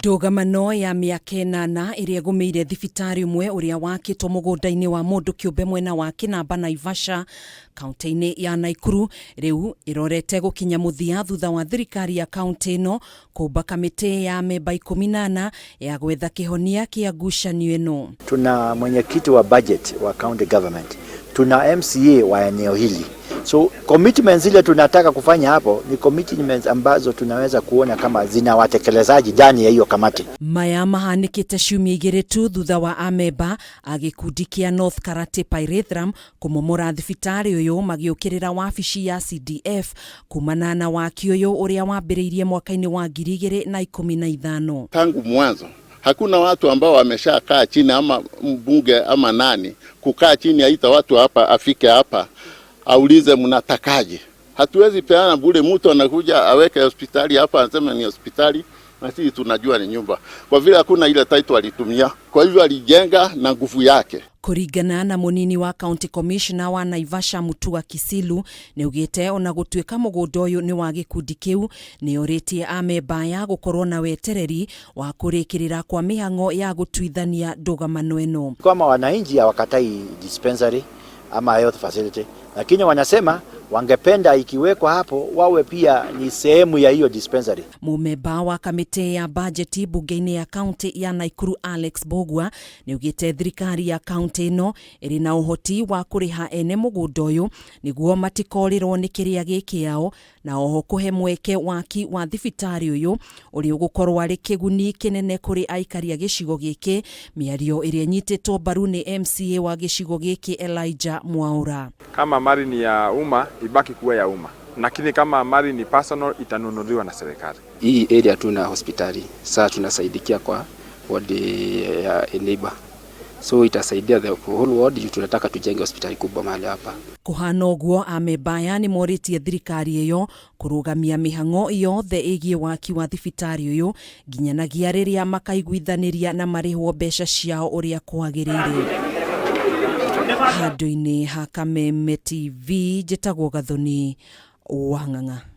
Ndũgamano ya mĩaka ĩnana ĩrĩa ĩgũmĩire thibitarĩ ũmwe ũrĩa wakĩtwo mũgũnda-inĩ wa mũndũ kĩũmbe mwena wa Kĩnamba Naivasha kaunti-inĩ ya Naikuru rĩu ĩrorete gũkinya mũthia thutha wa thirikari ya kaunti ĩno kũmba kamĩtĩ ya amemba 14 ya gwetha kĩhonia kĩa ngucanio ĩno. Tuna mwenyekiti wa budget wa county government, tuna MCA wa eneo hili, so commitments zile tunataka kufanya hapo ni commitments ambazo tunaweza kuona kama zina watekelezaji ndani ya hiyo kamati. Maya mahanĩkĩte ciumia igĩrĩ tu thutha wa amemba a gĩkundi kĩa North Karate Pyrethrum kũmomora thibitarĩ ũyũ magĩũkĩrĩra wabici ya CDF kumana na waki ũyũ ũrĩa wambĩrĩirie mwaka-inĩ wa 2015. Tangu mwanzo hakuna watu ambao wameshakaa chini ama mbunge ama nani kukaa chini aita watu hapa afike hapa aulize mnatakaje. Hatuwezi peana bure, mtu anakuja aweke hospitali hapa anasema ni hospitali na sisi tunajua ni nyumba, kwa vile hakuna ile title alitumia, kwa hivyo alijenga na nguvu yake. Kũringana na mũnini wa county commissioner wa Naivasha Mutua Kisilu nĩ augĩte ona gũtuĩka mũgũnda ũyũ nĩ wa gĩkundi kĩu nĩ orĩtie amemba aya gũkorwo na wetereri wa kũrĩkĩrĩra kwa mĩhang'o ya gũtuithania ndũgamano ĩno. Kama wananchi hawakatai dispensary ama health facility, lakini wanasema wangependa ikiwekwa hapo wawe pia ni sehemu ya hiyo dispensary. Mũmemba wa kamĩtĩ ya bajeti mbunge-inĩ ya kaunti ya Naikuru Alex Mbugua nĩ augĩte thirikari ya kaunti ĩno ĩrĩ na ũhoti wa kũrĩha ene mũgũnda ũyũ nĩguo matikorĩrwo nĩ kĩrĩa gĩ kĩao na oho kũhe mweke waki wa thibitarĩ ũyũ ũrĩa ũgũkorwo arĩ kĩguni kĩnene kũrĩ aikari a gĩcigo gĩkĩ, mĩario ĩrĩa ĩnyitĩtwo mbaru nĩ MCA wa gĩcigo gĩkĩ Elijah Mwaura. Kama mali ni ya umma ibaki kuwa ya umma, lakini kama mali ni personal itanunuliwa na serikali. Hii area tuna hospitali sasa, tunasaidikia kwa ward ya neighbor, so itasaidia the whole ward juu tunataka tujenge hospitali kubwa mahali hapa. Kũhana ũguo amemba aya nĩ morĩtie thirikari ĩyo kũrũgamia mĩhang'o yothe ĩgiĩ waki wa thibitarĩ ũyũ nginyanagia rĩrĩa makaiguithanĩria na marĩhwo mbeca ciao ũrĩa kwagĩrĩire. Handũ-inĩ ha Kameme TV njĩtagwo Gathoni Wang'ang'a.